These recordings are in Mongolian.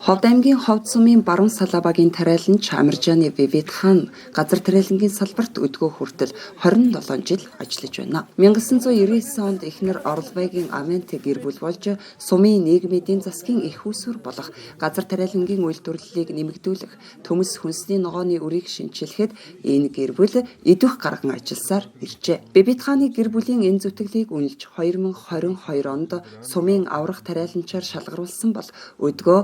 Ховд аймгийн Ховд сумын Баруун Салаабагийн тариаланч Амиржаны Вивит хаан газар тариалангийн салбарт өдгөө хүртэл 27 жил ажиллаж байна. 1999 онд эхнэр Орлвайгийн Аменте гэр бүл болж сумын нийгмийн эдийн засгийн эх үүсвэр болох газар тариалангийн үйлдвэрлэлийг нэмэгдүүлэх, төмөс хүнсний ногооны үрийг шинчилэхэд энэ гэр бүл идэвх гарган ажилласаар иржээ. Бибит хааны гэр бүлийн энэ зүтгэлийг үнэлж 2022 онд сумын аврах тариаланчаар шалгаруулсан бол өдгөө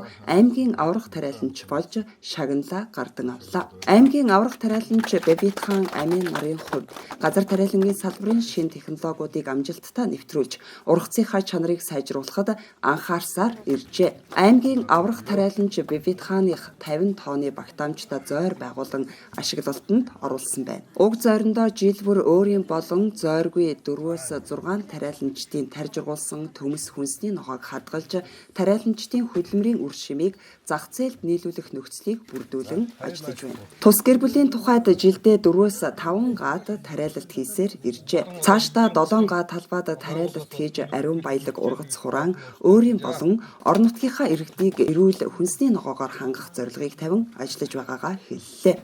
аймгийн аврах тариаланч болж шагналаа гардан авлаа. Аймгийн аврах тариаланч Бабит хаан амийн нарын хувьд газар тариалангийн салбарын шинэ технологиудыг амжилттай нэвтрүүлж ургацынхаа чанарыг сайжруулахад анхаарсаар иржээ. Аймгийн аврах тариаланч Бабит хааных 50 тооны багтаамжтай зойр байгуулан ашиглалтанд оруулсан байна. Уг зойрондоо жил бүр өөрийн болон зойргүй 4-6 тариаланчдын тарж ургуулсан төмөс хүнсний ногоог хадгалж тариаланчдын хөдөлмөрийн үр шимийг зах зээлд нийлүүлэх нөхцөлийг бүрдүүлэн ажиллаж байна. Тус гэр бүлийн тухайд жилдээ 4-5 гад тариалалт хийсээр иржээ. Цаашдаа 7 га талбайд тариалалт хийж ариун баялаг ургац хураан өөрийн болон орон нутгийнхаа иргэдийг эрүүл хүнсний ногоогоор хангах зорилгыг тавин ажиллаж байгаагаа хэллээ.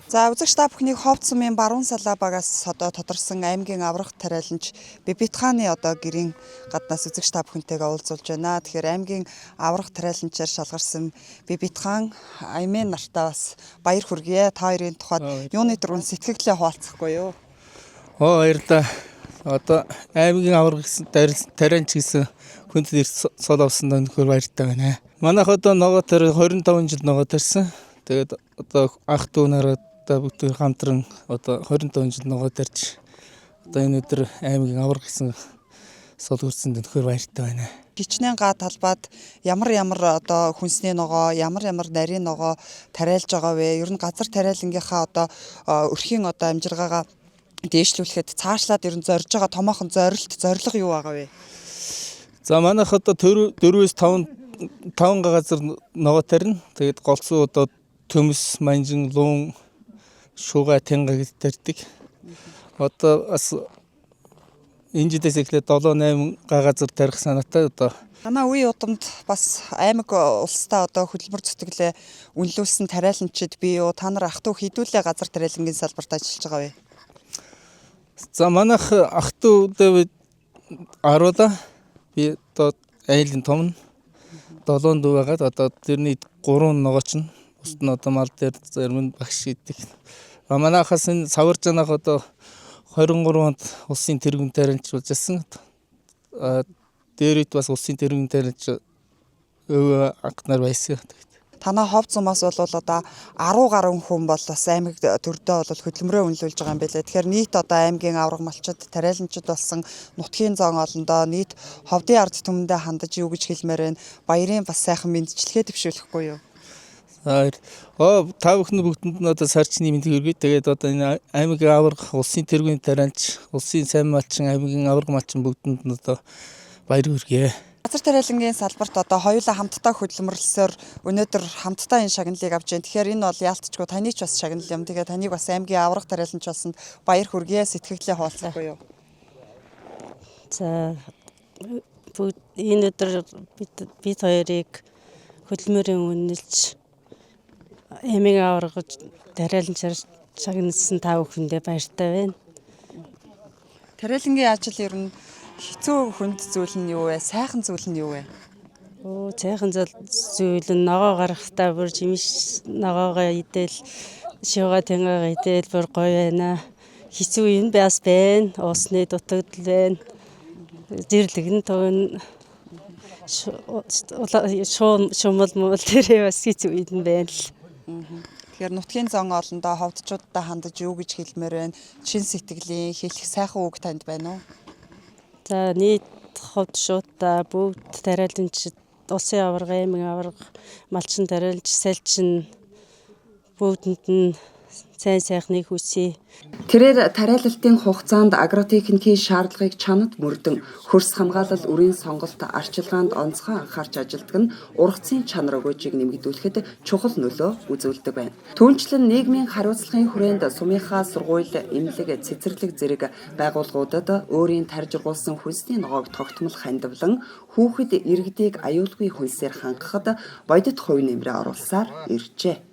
За, үзэгч та бүхнийг Ховд сумын Баруун Салаа багаас одоо тодорсон аймгийн аврах тариаланч Бибит хааны одоо гэрийн гаднаас үзэгч та бүхэнтэйгээ уулзуулж байна. Тэгэхээр аймгийн аврах тариаланчаар шалгарсан Бибит хаан Аймын нартаа бас баяр хүргье. Та хоёрын тухайд юуны түрүүн сэтгэлдээ хуваалцахгүй юу? Оо, баярлалаа. Одоо аймгийн аварга гэсэн тарианч гэсэн хүнд нэр сул авсанд өнөхөр баяртай байна. Манайх одоо ногоо тарь 25 жил ногоо тарьсан. Тэгээд одоо ах дүү нараа бүгд хамтран одоо 25 жил ногоо тарьж одоо энэ өдөр аймгийн аварга гэсэн сул хүрсэнд өнөхөр баяртай байна. Хичнээн га талбайд ямар ямар одоо хүнсний ногоо, ямар ямар нарийн ногоо тариалж байгаа вэ? Ер нь газар тариалангийнхаа одоо өрхийн одоо амжиргаагаа дээшлүүлэхэд цаашлаад ер нь зорж байгаа томоохон зорилт, зорилго юу байгаа вэ? За, манайх одоо 4-5 5 газар ногоо тарина. Тэгээд голцоо одоо төмөс, манжин, луун, шугай, тэнга гэж тарьдаг. Одоо бас энэ жилээс эхлээд 7 8 газар тарих санаатай одоо. Танай үе удамд бас аймаг улстай одоо хөдөлмөр зүтгэлээ үнэлүүлсэн тариаланчид бий юу? Та нар ах дүү хэдүүлээ газар тариалангийн салбарт ажиллаж байгаа вэ? За, манайх ах дүүдээ бид 10-ла, би одоо айлын том нь, 7 дүү байгаад одоо тэрний 3 ногооч нь, бусд нь одоо мал дээр, зарим нь багш гэдэг. А манайхаас энэ Саваржаанах одоо 23 онд улсын тэргүүн тариаланч болж байсан. А дээр үед бас улсын тэргүүн тариаланч өвөө анх нар байсан. Танай Ховд сумаас бол одоо 10 гаруй хүн бол бас аймаг төрдөө бол хөдөлмөрөө үнэлүүлж байгаа юм билээ. Тэгэхээр нийт одоо аймгийн авраг малчид, тариаланчид болсон нутгийн зон олондоо нийт ховдын ард түмэндээ хандаж юу гэж хэлмээр байна? Баярын бас сайхан мэндчилгээ дэвшүүлэхгүй юу? Оо, та бүхэн бүгдэнд нь одоо сарчны мэндийг хүргэе. Тэгээд одоо энэ аймгийн аварга, улсын тэргүүн тариаланч, улсын сайн малчин, аймгийн аварга малчин бүгдэнд нь одоо баяр хүргэе. Газар тариалангийн салбарт одоо хоёулаа хамтдаа хөдөлмөрлсөөр өнөөдөр хамтдаа энэ шагналыг авч байна. Тэгэхээр энэ бол яалтчгүй таны ч бас шагнал юм. Тэгээ таныг бас аймгийн авраг тариаланч болсонд баяр хүргэе, сэтгэлдээ хуваалцахгүй юу? За, бүгд энэ өдөр бид хоёрыг хөдөлмөрийн үнэлж аймгийн аварга тариаланчаар шагналсан та бүхэндээ баяртай байна. Тариалангийн ажил ер нь хэцүү хүнд зүйл нь юу вэ? Сайхан зүйл нь юу вэ? Оо, сайхан зүйл нь ногоо гаргахтаа бүр жимс ногоогоо идэл, шуга тэнгэгээ идэл бүр гоё байна. Хэцүү юм бас байна. Уусны дутагдал байна. Зэрлэг нь тугна шумал мул тэрээ бас хэцүү юм байна л. Тэгэхээр нутгийн зон олондоо ховдчуудтай хандаж юу гэж хэлмээр байна? Чин сэтгэлийн хэлэх сайхан үг танд байна уу? За, нийт ховдшуудаа, бүгд тариаланчид, улсын аварга, аймгийн аварга, малчин тариаланч, салчин бүгдэнд нь Сайн сайхныг хүсье. Тэрээр тариалалтын хугацаанд агротехникийн шаардлагыг чанад мөрдөн хөрс хамгаалал, үрийн сонголт, арчилгаанд онцгой анхаарч ажилладаг нь ургацын чанар өгөөжийг нэмэгдүүлэхэд чухал нөлөө үзүүлдэг байна. Түүнчлэн нийгмийн хариуцлагын хүрээнд сумынхаа сургууль, эмнэлэг, цэцэрлэг зэрэг байгууллагуудад өөрийн тарж ургуулсан хүнсний ногоог тогтмол хандивлан хүүхэд иргэдийг аюулгүй хүнсээр хангахад бодит хувь нэмрээ оруулсаар иржээ.